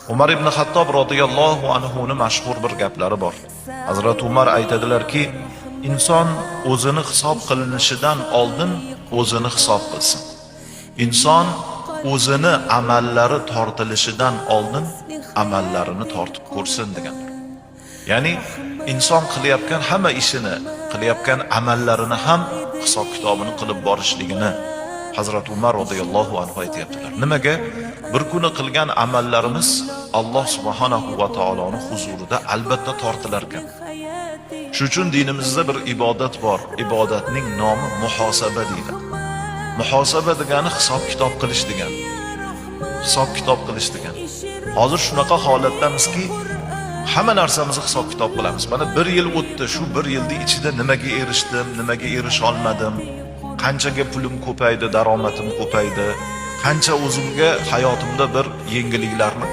Umar ibn Xattob roziyallohu anhuni mashhur bir gaplari bor. Hazrat Umar aytadilarki, inson o'zini hisob qilinishidan oldin o'zini hisob qilsin. Inson o'zini amallari tortilishidan oldin amallarini tortib ko'rsin degandir. Ya'ni inson qilayotgan hamma ishini, qilayotgan amallarini ham hisob kitobini qilib borishligini Hazrat Umar roziyallohu anhu aytayaptilar. Nimaga? Bir kuni qilgan amallarimiz Alloh subhanahu va taoloning huzurida albatta tortilar ekan. Shu uchun dinimizda bir ibodat bor. Ibodatning nomi muhosaba deyiladi. Muhosaba degani hisob kitob qilish degani. Hisob kitob qilish degani. Hozir shunaqa holatdamizki, hamma narsamizni hisob kitob qilamiz. Mana bir yil o'tdi, shu bir yilning ichida nimaga erishdim, nimaga erisha olmadim, qanchaga pulim ko'paydi, daromadim ko'paydi, qancha o'zimga hayotimda bir yengilliklarni